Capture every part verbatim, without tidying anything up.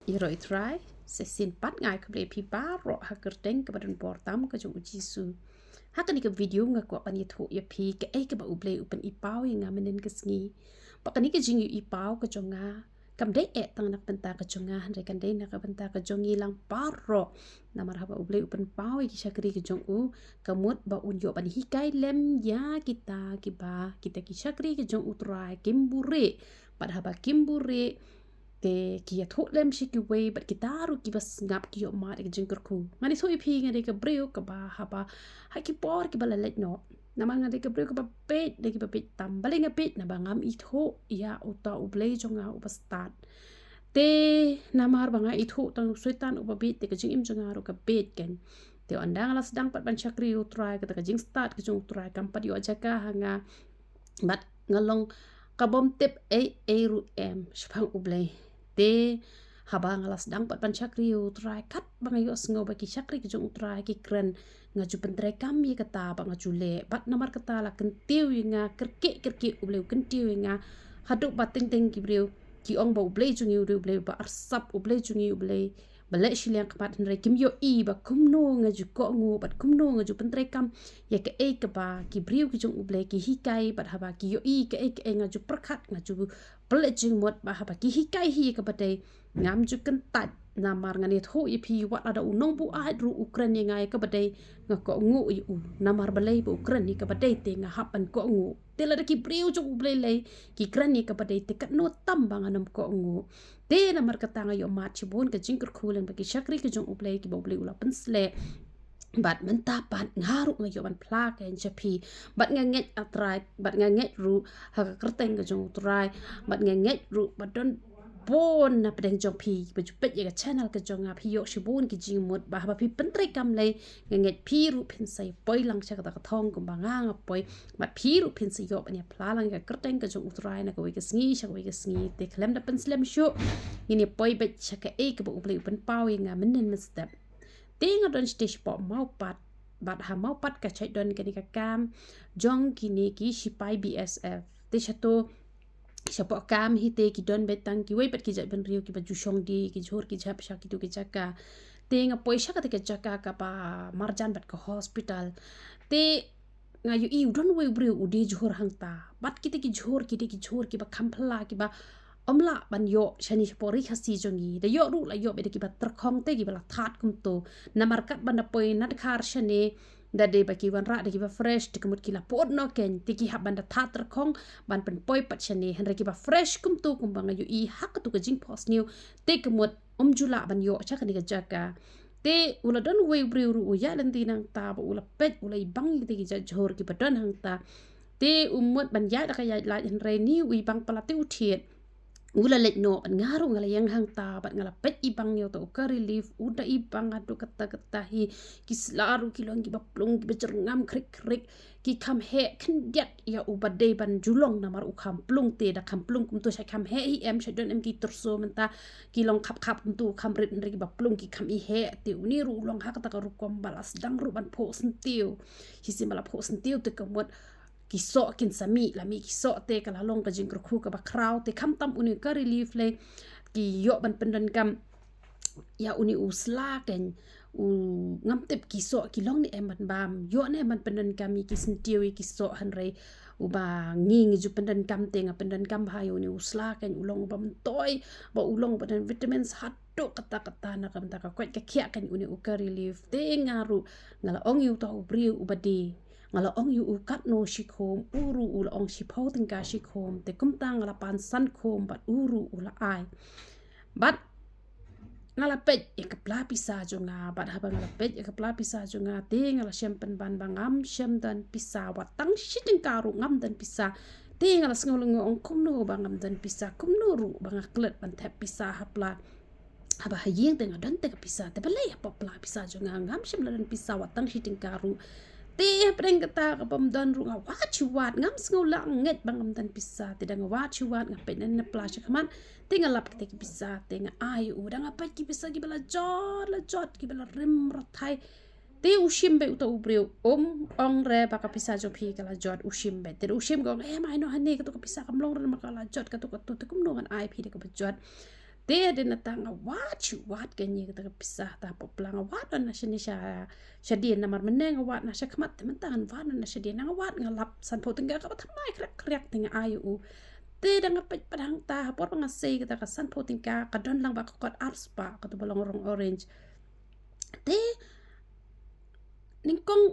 Ïaroh ïa U Trai, sa shisien pat nga ai khublei ïa phi baroh ha ka kyrteng kaba donbor tam ka jong U Jisu. Ha kane ka video nga kwah ban ïathuh ïa phi kaei kaba U Blei u pyni paw ïa nga mynhynnin ka sngi. Bad kane ka jingïohi paw ka jong nga kam dei eh tang na ka bynta ka jong nga, hynrei kan dei na ka bynta ka jong ngi lang baroh. Namar haba U Blei u pynpaw ïa ki shakri ka jong u, ka mut ba un ïoh ban hikai lem ïa kita kiba, kita ki shakri ka jong U Trai kim buhrieh. Bad haba kim buhrieh, te ki ïathuh lem sha kiwei, bad kita ruh kiba sngap ki ïoh mad ïa ka jingkyrkhu. Ngan ïathuh ïa phi, nga dei ka briew kaba haba ha ki por kiba la leit noh, namar nga dei ka briew kaba bieit, dei kaba bieit tam. Balei nga bieit? Naba ngam ithuh ïa uta U Blei jong nga uba stad. Te namar ba nga ithuh tang u Soitan uba bieit, te ka jingim jong nga ruh ka bieit kein. Te ynda nga la sdang pat ban shakri U Trai, kata ka jingstad ka jong U Trai kam pat ïoh jaka ha nga. Bad nga long ka bym tip ei ei ruh em shaphang U Blei. Te haba nga la sdang pat ban shakri U Trai, katba nga ïohsngew ba ki shakri ka jong U Trai ki kren, nga ju pyntreikam ïa kata bad nga ju leh. Bad namar kata la kyntiew ïa nga kyrkieh kyrkieh, U Blei u kyntiew ïa nga. Haduh ba teng teng ki briew ki ong ba U Blei jong ngi u dei U Blei ba arsap, U Blei jong ngi U Blei ba leh shiliang khmat, hynrei kim ïohi ba kumno nga ju kohnguh bad kumno nga ju pyntreikam ïa kaei kaba ki briew ki jong U Blei ki hikai. Bad haba ki ïohi kaei kaei nga ju pyrkhat, nga ju pynleit jingmut ba haba ki hikai hi ïa kaba dei, ngam ju kyntait. Namar ngan ïathuh ïa phi, wat lada u nongbuaid ruh u kren ïa nga ïa kaba dei, nga kohnguh ïa u. Namar balei? Ba u kren ïa kaba dei te nga hap ban kohnguh. Te lada ki briew jong U Blei lei ki kren ïa kaba dei, te katno tam ba ngan ym kohnguh. Te namar kata nga ïoh mad shibun ka jingkyrkhu lyngba ki shakri ka jong U Blei kiba U Blei u la pynsleh. Bad mynta pat nga ruh nga ïoh ban phla kein sha phi. Bad nga ngeit, ah Trai, bad nga ngeit ruh ha ka kyrteng ka jong U Trai. Bad nga ngeit ruh ba don bun na pdeng jong phi ba ju peit ïa ka channel ka jong nga, phi ïoh shibun ki jingmut ba haba phi pyntreikam lei, nga ngeit phi ruh phin sa ïa poi lang sha kata ka thong kumba nga nga poi. Bad phi ruh phin sa ïoh ban ïa phla lang ïa ka kyrteng ka jong U Trai na kawei ka sngi sha kawei ka sngi. Te khlem da pynslem shuh, ngin ïa poi beit sha kaei kaba U Blei u pynpaw ïa nga mynhynnin mynstep. Te nga don shatei shapoh Mawpat, bad ha Mawpat ka shait don kane ka kam jong kine ki shipai B S F. Te shato shapoh kam hi te ki don beit tang kiwei pat ki jaitbynriew kiba ju shong die, ki jhur ki jhep sha kito ki jaka. Te nga poi sha kata ka jaka kaba marjan bad ka hospital. Te nga ïohi u don uwei u briew u die jhur hangta. Bad kita ki jhur ki dei ki jhur kiba kham phylla, kiba ym lah ban ïoh shane shapoh Ri Khasi jong ngi. Da ïoh ruh la ïoh beit da kiba tyrkhong te kiba la thad kumto. Namar katba nga poi na dkhar shane, da dei ba ki wanrah da kiba fresh, te ka mut ki la pud noh kein, te ki hap ban da thad tyrkhong ban pynpoi pat shane. Hynrei kiba fresh kumto, kumba nga ïohi ha kato ka jingphohsniew, te ka mut ym ju lah ban ïoh sha kane ka jaka. Te u la don uwei u briew ruh u ïaid lynti nangta, ba u la peit, u la ibang ïa kita ki jait jhur kiba don hangta. Te u mut ban ïaid da ka ïaid lait, hynrei une u ibang palat te u thied. U la leit noh, bad nga ruh nga la ïeng hangta, bad nga la peit ibang ïa uta u Kari Leaf, u da ibang haduh katta katta hi. Ki sla ruh ki long kiba plung, kiba jyrngam khrik khrik. Ki kham heh khyndiat ïa uba dei ban ju long, namar u kham plung te, da kham plung kumto shait kham heh hi em, shait don em ki tyrso mynta, ki long khap khap kumto, u kham rit, hynrei kiba plung ki kham ïeheh. Te une ruh u long ha kata ka rukom ba la sdang ruh ban phoh syntiew. Shisien ba la phoh syntiew te ka mut ki soh kin sa mih, la mih ki soh te ka la long ka jingkyrkhu kaba khraw. Te khamtam une u Kari Leaf lei, ki ïoh ban pyndonkam ïa une u sla kein. U, ngam tip ki soh ki long ne em ban bam, ïoh ne em ban pyndonkam ïa ki syntiew ïa ki soh, hynrei uba ngi ngi ju pyndonkam te nga pyndonkam bha ïa une u sla kein. U long uba myntoi, ba u long uba don vitamins haduh katta katta, na ka bynta ka koit ka khiah kein une u Kari Leaf. Te nga ruh nga la ong ïa uta u briew uba die, nga la ong ïa u katno shi khum, u ruh u la ong shiphew tyngka shi khum. Te kumta nga la pan san khum bad u ruh u la ai. Bad nga la peit ïa ka pla pisa jong nga, bad haba nga la peit ïa ka pla pisa jong nga, te nga la shem pynban ba ngam shem don pisa, wat tang shi tyngka ruh ngam don pisa. Te nga la sngew lyngngoh, ong kumno ba ngam don pisa, kumno ruh ba nga klet ban thep pisa ha pla. Haba ha ïing te nga don te ka pisa, te balei hapoh pla pisa jong nga ngam shem la don pisa, wat tang shi tyngka ruh. Te hapdeng kata ka bym don ruh nga wad shi wad, ngam sngew lah ngeit ba ngam don pisa. Te da nga wad shi wad, nga peit na ne pla sha khmat, te nga lap kita ki pisa, te nga ai u, da nga peit ki pisa kiba la jot, la jot, kiba la rim rathai. Te u shim beit uta u briew, um ong re ba ka pisa jong phi ka la jot, u shim beit. Te u shim, ka ong, eh, mai no hane, kato ka pisa kam long re namar ka la jot, kato kato, te kumno ngan ai phi da kaba jot. Te hadien nangta nga wad shuh wad kein ïa kata ka pisa, ta pop la nga wad na shane sha, shadien namar mynne nga wad na shakhmat, te mynta ngan wad na shadien, nga wad nga lap sanphew tyngka kaba thymmai khriak khriak te nga ai ïa u. Te da nga peit pat hangta ha por ba nga sei kata ka sanphew tyngka ka don lang ba ka kot arspah, kata ba long rong orange. Te nyngkong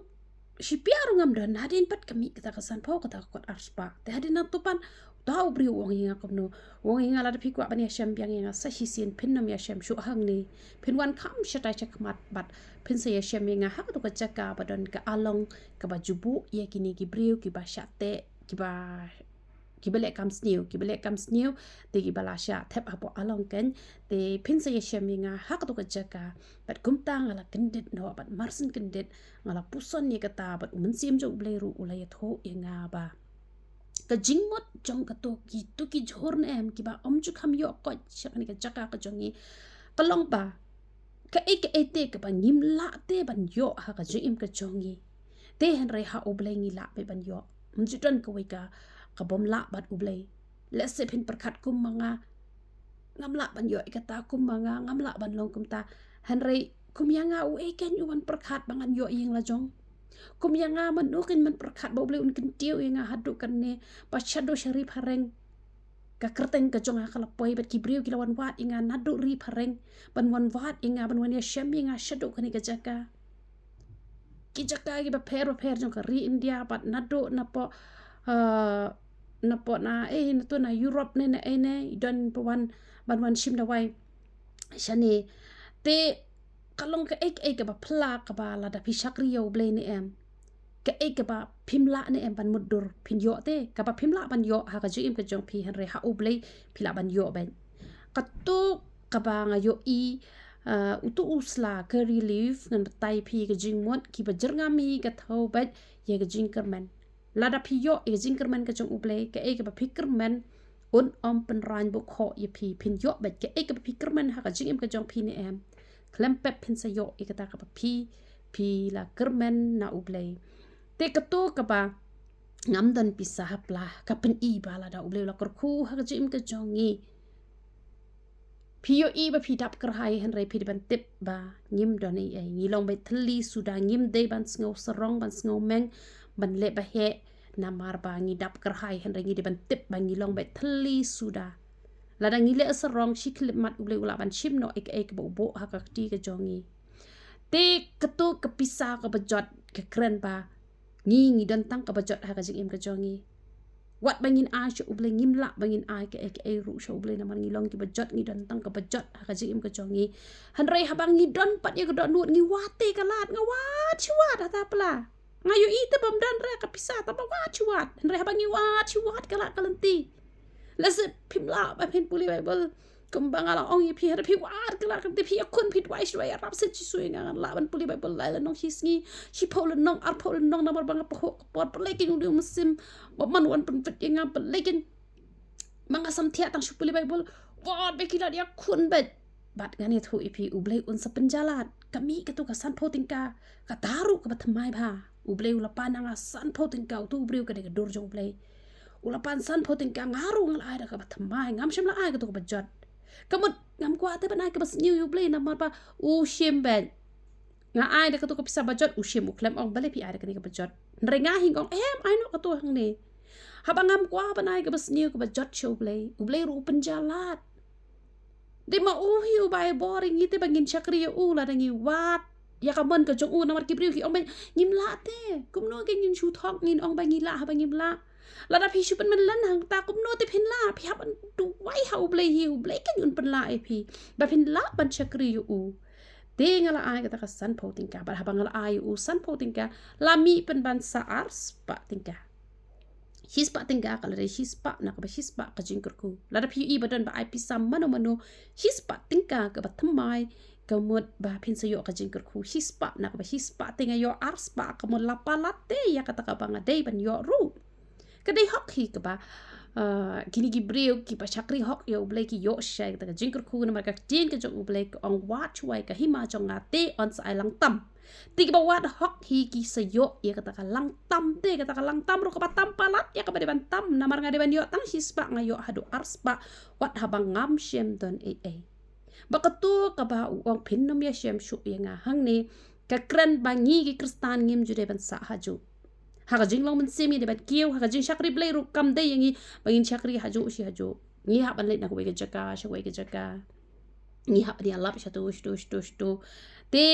shipia ruh ngam don, hadien pat ka mih kata ka sanphew, kata ka kot arspah. Te hadien nangta pat uta u briew u ong ïa nga kumno, u ong ïa nga lada phi kwah ban ïashem biang ïa nga sa shisien, phin nym ïashem shuh hangne. Phin wan kham shatai shakhmat bad phin sa ïashem ïa nga ha katu ka jaka ba don ka along kaba ju buh ïa kine ki briew kiba shah teh, kiba, kiba leh kam sniew, kiba leh kam sniew, te kiba la shah thep hapoh along kein, te phin sa ïashem ïa nga ha katu ka jaka. Bad kumta nga la kyndit noh, bad marshen kyndit nga la puson ïa kata, bad U Mynsiem jong U Blei ruh u la ïathuh ïa nga ba ka jingmut jong katu, kitu ki jhur ne em, kiba ym ju kham ïoh koit sha kane ka jaka ka jong ngi, ka long ba kaei kaei te kaba ngim lah te ban ïoh ha ka jingim ka jong ngi, te hynrei ha U Blei ngi lah beit ban ïoh. Ym ju don kawei ka, ka bym lah bad U Blei. Lehse phin pyrkhat kum ma nga, ngam lah ban ïoh ïa kata, kum ma nga ngam lah ban long kumta. Hynrei kum ïa nga, uei kein u wan pyrkhat ba ngan ïoh ïing la jong? Kum ïa nga, mano kein man pyrkhat ba U Blei un kyntiew ïa nga haduh kane, ba shaduh sha Ri Phareng ka kyrteng ka jong nga ka la poi, bad ki briew ki la wan wad ïa nga naduh Ri Phareng ban wan wad ïa nga, ban wan ïashem ïa nga shaduh kane ka jaka, ki jaka kiba pher bapher jong ka ri India, bad naduh napoh, eh, napoh na, eh, naduh na Europe ne, ne, eh, ne, i don ba wan, ban wan shim dawai shane. Te ka long kaei kaei kaba phylla, kaba lada phi shakri ïa U Blei ne em, kaei kaba phim lah ne em ban mutdur, phin ïoh te. Kaba phim lah ban ïoh ha ka jingim ka jong phi, hynrei ha U Blei phi lah ban ïoh beit. Katu kaba nga ïohi, eh, utu u sla Curry Leaf, ngan batai phi ka jingmut, kiba jyrngam hi ka thew beit ïa ka jingkyrmen. Lada phi ïoh ïa ka jingkyrmen ka jong U Blei, kaei kaba phi kyrmen un ym pynrang bukhoh ïa phi, phin ïoh beit. Kaei kaba phi kyrmen ha ka jingim ka jong phi ne em, khlem pep phin sa ïoh ïa kata kaba phi, phi la kyrmen na U Blei. Te katu kaba ngam don pisa hapla, ka pyni ba lada U Blei u la kyrkhu ha ka jingim ka jong ngi, phi ïohi ba phi dap kyrhai, hynrei phi dei ban tip ba ngim don ei ei. Ngi long beit thylli suda, ngim dei ban sngew sarong, ban sngew meng, ban leh ba heh, namar ba ngi dap kyrhai, hynrei ngi dei ban tip ba ngi long beit thylli suda. Lada ngi leh sarong, shi khyllipmat U Blei u lah ban shim noh ïa kaei kaba u buh ha ka kti ka jong ngi. Te katu ka pisa kaba jot ka kren ba ngi, ngi don tang kaba jot ha ka jingim ka jong ngi. Wat ba ngin ai sha U Blei, ngim lah ba ngin ai kaei kaei ruh sha U Blei, namar ngi long kiba jot, ngi don tang kaba jot ha ka jingim ka jong ngi. Hynrei haba ngi don pat ïa ka dohnud, ngi wad te ka lad, nga wad shuh wad ha ta pla. Nga ïohi te bym don re ka pisa, tangba wad shuh wad. Hynrei haba ngi wad shuh wad ka lad ka lynti, lehse phim lah ba phin pule Baibl, kumba nga la ong ïa phi, hynrei phi wad ka lad ka lynti, phi ïakhun, phi duwai sha duwai, ïarap sha Jisu ïa nga, ngan lah ban pule Baibl lai lynnong shi sngi, shiphew lynnong, arphew lynnong, namar ba nga pyrkhat ka por, balei kein u dei u mynsiem ba man wan pynbit ïa nga, balei kein ma nga samthiah tang shu pule Baibl. Wat ba ki lad ïakhun beit. Bad ngan ïathuh ïa phi, U Blei un sa pynjah lad. Ka mih katu ka sanphew tyngka, kata ruh kaba thymmai bha. U Blei u la pan ha nga sanphew tyngka, utu u briew ka dei ka dur jong U Blei. U la pan sanphew tyngka, nga ruh nga la ai da kaba thymmai, ngam shym la ai katu kaba jot. Ka mut ngam kwah te ban ai kaba sniew ïa U Blei, namar ba u shim beit. Nga ai da katu ka pisa ba jot, u shim, u khlem ong balei phi ai da kane kaba jot. Hynrei nga hi nga ong, em, ai noh katu hangne. Haba ngam kwah ban ai kaba sniew kaba jot sha U Blei, U Blei ruh u pynjah lad. Dei ma u hi uba ai bor ïa ngi te ba ngin shakri ïa u lada ngi wad ïa ka mon ka jong u, namar ki briew ki ong ba ngim lah te. Kumno kein ngin shu thok, ngin ong ba ngi lah haba ngim lah? Lada phi shu pynmlien hangta, kumno te phin lah? Phi hap ban duwai ha U Blei hi, U Blei kein un pynlah ïa phi ba phin lah ban shakri ïa u. Te nga la ai kata ka sanphew tyngka, bad haba nga la ai ïa u sanphew tyngka, la mih pynban sa arspah tyngka. Shispah tyngka ka la dei shispah na kaba shispah ka jingkyrkhu. Lada phi ïohi ba don ba ai pisa mano mano shispah tyngka kaba thymmai, ka mut ba phin sa ïoh ka jingkyrkhu. Shispah na kaba shispah, te nga ïoh arspah, ka mut la palat te ïa kata kaba nga dei ban ïoh ruh. Ka dei hok hi kaba, Uh, kini ki briew kiba shakri hok ïa U Blei ki ïoh shisha ïa kata ka jingkyrkhu, namar ka ktien ka jong U Blei ka ong, wat shuwa ïa ka hima jong nga te yn sa ai lang tam. Te kiba wad hok hi ki sa ïoh ïa kata ka lang tam te, kata ka lang tam ruh kaba tam palat ïa kaba dei ban tam, namar nga dei ban ïoh tang shispah, nga ïoh haduh arspah wat haba ngam shym don ei ei. Ba kato kaba u ong phin nym ïashem shuh ïa nga hangne, ka kren ba ngi ki Khristan ngim ju dei ban sah hajuh. Ha ka jinglong mynsiem ngi dei ban kiew, ha ka jingshakri Blei ruh kam dei ïa ngi ba ngin shakri hajuh shi hajuh. Ngi hap ban leit na kawei ka jaka sha kawei ka jaka. Ngi hap ban ïalap shatu shatu shatu shatu. Te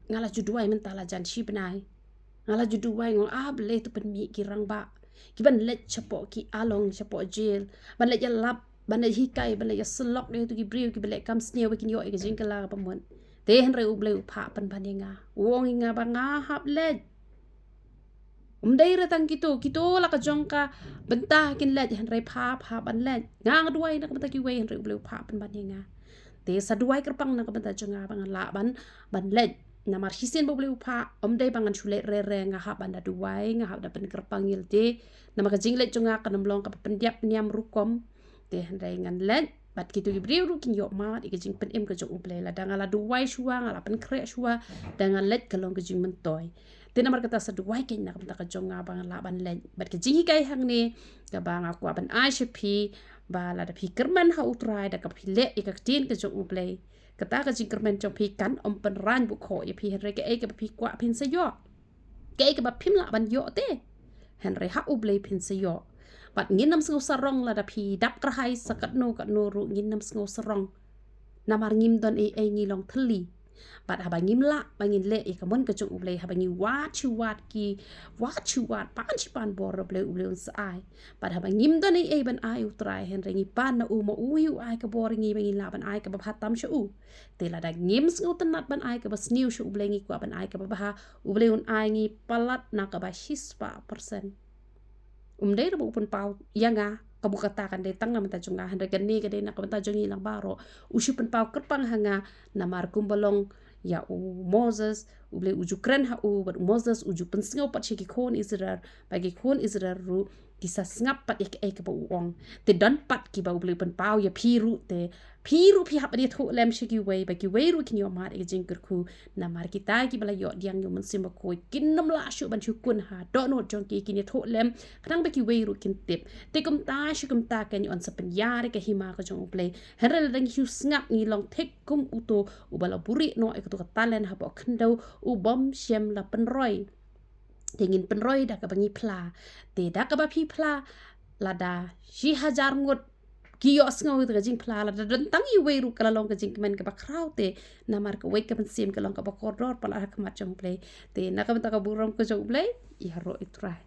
nga la ju duwai mynta la jan shi bnai. Nga la ju duwai, nga ong, ah Blei, to pynmih ki rangbah kiban leit shapoh ki along, shapoh jail, ban leit ïalap, ban leit hikai, ban leit ïasyllok ïa kito ki briew kiba leh kam sniew ba kin ïoh ïa ka jingkylla kaba mut. Te hynrei U Blei u phah pynban ïa nga, u ong ïa nga ba nga hap leit. Ym dei re tang kito, kito la ka jong ka bynta kin leit, hynrei pha, pha ban leit. Nga, nga duwai na ka bynta kiwei, hynrei U Blei u phah pynban ïa nga. Te sa duwai kyrpang na ka bynta jong nga ba ngan lah ban, ban leit. Namar shisien ba U Blei u phah, ym dei ba ngan shu leit re re, nga hap ban da duwai, nga hap da pynkyrpang ïa lade. Namar ka jingleit jong nga kan ym long kaba pyndiap niam rukom. Te hynrei ngan leit bad kito ki briew ruh kin ïoh mad ïa ka jingpynim ka jong U Blei. Lada nga la duwai shuwa, nga la pynkhreh shuwa, da nga leit ka long ka jingmyntoi. Te namar kata sa duwai kein na ka bynta ka jong nga ba ngan lah ban leit. Bad ka jinghikai hangne kaba nga kwah ban ai sha phi, ba lada phi kyrmen ha U Trai da kaba phi leh ïa ka ktien ka jong U Blei, kata ka jingkyrmen jong phi kan ym pynrang bukhoh ïa phi, hynrei kaei kaba phi kwah phin sa ïoh. Kaei kaba phim lah ban ïoh te, hynrei ha U Blei phin sa ïoh. Bad ngin ym sngew sarong lada phi dap kyrhai sa katno katno ruh, ngin ym sngew sarong. Namar ngim don ei ei, ngi long thylli. Bad haba ngim lah ba ngin leh ïa ka mon ka jong U Blei, haba ngi wad shi wad ki, wad shi wad, pan shi pan bor, U Blei, U Blei un sa ai. Bad haba ngim don ei ei ban ai U Trai, hynrei ngi pan na u, ma u hi u ai ka bor ïa ngi ba ngin lah ban ai kaba bha tam sha u. Te lada ngim sngewtynnat ban ai kaba sniew sha U Blei, ngi kwah ban ai kaba bha, U Blei un ai ngi palat na kaba shispah persen. Ym dei re ba u pynpaw ïa nga, kaba kata kan dei tang na bynta jong nga, hynrei kane ka dei na ka bynta jong ngi lang baroh. U shu pynpaw kyrpang ha nga, namar kumba long ïa u Moses, U Blei u ju kren ha u, bad u Moses u ju pynsngew pat sha ki khun Israel, ba ki khun Israel ruh ki sa sngap pat ïa kaei kaba u ong. Te don pat kiba U Blei u pynpaw ïa phi ruh te, phi ruh phi hap ban ïathuh lem sha kiwei, ba kiwei ruh kin ïoh mad ïa ka jingkyrkhu. Namar kita kiba la ïoh pdiang ïa u Mynsiem Bakhuid kin nym lah shuh ban shu kun ha dohnud jong ki, kin ïathuh lem khnang ba kiwei ruh kin tip. Te kumta shi kumta kein, yn sa pynïar ïa ka hima ka jong U Blei. Hynrei lada ngi shu sngap, ngi long thik kum uto uba la buhrieh noh ïa kato ka talent hapoh khyndew, u bym shym la pynroi. Te ngin pynroi da kaba ngi phla. Te da kaba phi phla, lada shi hajar ngut ki ïohsngew ïa ka jingphla, lada don tang iwei ruh, ka la long ka jingkmen kaba khraw te, namar kawei ka mynsiem ka long kaba kordor palat ha khmat jong U Blei. Te na ka bynta ka burom ka jong U Blei, ïaroh ïa U Trai.